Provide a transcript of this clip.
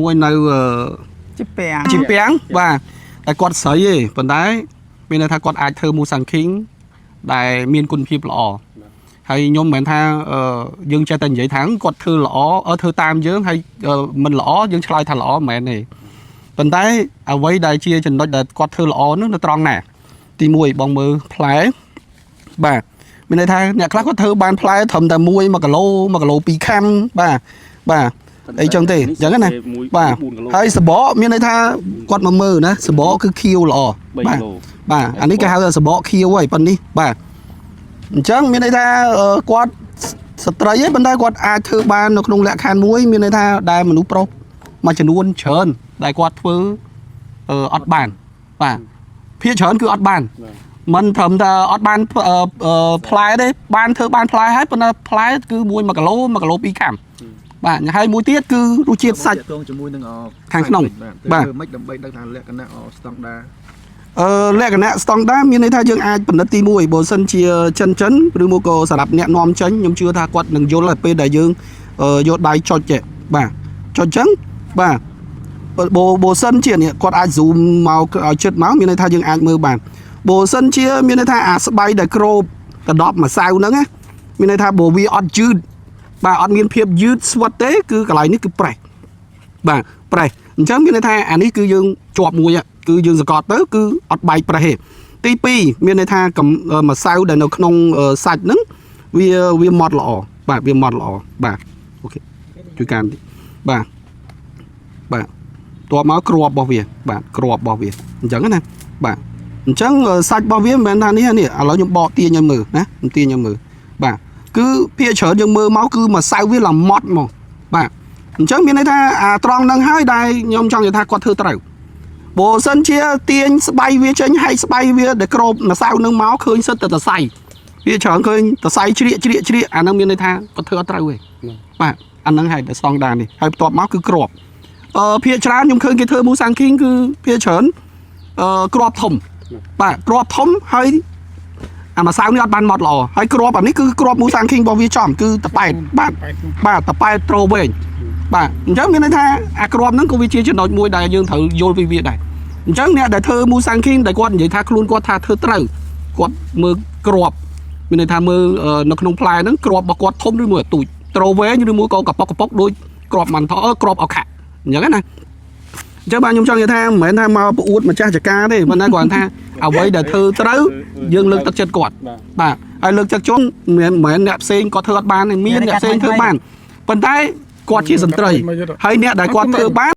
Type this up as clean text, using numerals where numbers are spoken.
មួយនៅអឺ ជីពាំង ជីពាំងបាទតែគាត់ស្រីទេប៉ុន្តែមានន័យថាគាត់អាចធ្វើមូសាំងឃីងដែលមានគុណភាពល្អហើយខ្ញុំមិនមែនថាអឺយើងចេះតែនិយាយថាគាត់ធ្វើល្អអឺធ្វើតាមយើងហើយអឺមិនល្អយើងឆ្លើយថាល្អមិនមែនទេប៉ុន្តែអ្វីដែលជាចំណុចដែលគាត់ធ្វើល្អនោះនៅត្រង់ណាទី1បងមើលផ្លែបាទមានន័យថាអ្នកខ្លះគាត់ធ្វើបានផ្លែត្រឹមតែ1 1គីឡូ1គីឡូ2ខាំបាទបាទអីចឹងទេអញ្ចឹងណា បាទហើយសបកមានន័យថាគាត់មកមើលណាសបកគឺខៀវល្អ 3 បាទ គីឡូ បាទអានេះគេហៅថាសបកខៀវហើយប៉ុណ្នេះបាទអញ្ចឹងមានន័យថាអឺគាត់ស្ត្រីឯងប៉ុន្តែគាត់អាចធ្វើបាននៅក្នុងលក្ខខណ្ឌមួយមានន័យថាដែលមនុស្សប្រុសមួយចំនួនច្រើនដែលគាត់ធ្វើអឺអត់បានបាទភាគច្រើនគឺអត់បានមិនត្រឹមតែអត់បានអឺអឺផ្លែទេបានធ្វើបានផ្លែហើយប៉ុន្តែផ្លែគឺមួយ1គីឡូ1គីឡូ2ខាំបាទហើយមួយទៀតគឺរសជាតិសាច់ តាក់ទងជាមួយនឹងអ ខាងក្នុង បាទ បាទ ធ្វើម៉េចដើម្បីដឹងថាលក្ខណៈអស្តង់ដា អឺលក្ខណៈស្តង់ដាមានន័យថាយើងអាចពិនិត្យទី1បើសិនជាចិនចិនឬមកក៏សម្រាប់អ្នកនាំចេញខ្ញុំជឿថាគាត់នឹងយល់ហើយពេលដែលយើងអឺយកដៃចុចចេះបាទចុចចឹងបាទបើបើបើសិនជានេះគាត់អាច zoom មកឲ្យជិតមកមានន័យថាយើងអាចមើលបានបើសិនជាមានន័យថាអាស្បៃដែលគ្របកដប់ម្សៅហ្នឹងណាមានន័យថាបើវាអត់យឺតបាទអត់មានភាពយឺតស្វិតទេគឺកន្លែងនេះគឺប្រេះ បាទប្រេះអញ្ចឹងមានន័យថាអានេះគឺយើងជាប់មួយហ่ะគឺយើងសង្កត់ទៅគឺអត់បែកប្រេះទេទី2មានន័យថាកំម្សៅដែលនៅក្នុងសាច់ហ្នឹងវាវាម៉ត់ល្អបាទវាម៉ត់ល្អបាទ OK ជួយកាន់តិចបាទបាទតបមកគ្រាប់របស់វាបាទគ្រាប់របស់វាអញ្ចឹងណាបាទអញ្ចឹងសាច់របស់វាមិនមែនថានេះនេះឥឡូវខ្ញុំបកទាញឲ្យមើលណាខ្ញុំទាញឲ្យមើលបាទគឺភាគច្រើនយើងមើលមកគឺម្សៅវាឡើងម៉ត់ហ្មងបាទ អញ្ចឹងមានន័យថាអាត្រង់នឹងហើយដែលខ្ញុំចង់និយាយថាគាត់ធ្វើត្រូវបើសិនជាទាញស្បៃវាចេញហែកស្បៃវាដែលក្របម្សៅនឹងមកឃើញសិតតែតសៃវាច្រើនឃើញតសៃជ្រៀកជ្រៀកជ្រៀកអានឹងមានន័យថាគាត់ធ្វើអត់ត្រូវទេបាទអានឹងហើយដែលស្តង់ដារនេះហើយបន្ទាប់មកគឺក្របអឺភាគច្រើនខ្ញុំឃើញគេធ្វើមូសាំងឃីងគឺភាគច្រើនអឺក្របធំបាទក្របធំហើយអាម្សៅនេះអត់បានម៉ត់ល្អហើយក្របអានេះគឺក្របមូសាំងឃីងរបស់វាចំគឺតប៉ែតបាទបាទតប៉ែតត្រូវែង បាទអញ្ចឹងមានន័យថាអាក្របហ្នឹងក៏វាជាចំណុចមួយដែលយើងត្រូវយល់ពីវាដែរអញ្ចឹងអ្នកដែលធ្វើមូសាំងឃីងដែលគាត់និយាយថាខ្លួនគាត់ថាធ្វើត្រូវគាត់មើលក្របមានន័យថាមើលនៅក្នុងផ្លែហ្នឹងក្របរបស់គាត់ធំឬមួយទូចត្រូវែងឬមួយក៏កប៉ុកកប៉ុកដូចក្របម៉ាន់ថអឺក្របអខៈអញ្ចឹងណាអញ្ចឹងបាទខ្ញុំចង់និយាយថាមិនមែនថាមកប្អួតម្ចាស់ចការទេប៉ុន្តែគាត់ថាអ្វីដែលធ្វើត្រូវយើងលើកទឹកចិត្តគាត់បាទហើយលើកទឹកចិត្តមិនមែនអ្នកផ្សេងគាត់ធ្វើអត់បានទេមានអ្នកផ្សេងធ្វើបានប៉ុន្តែគាត់ជាសន្ត្រីហើយអ្នកដែលគាត់ធ្វើបាន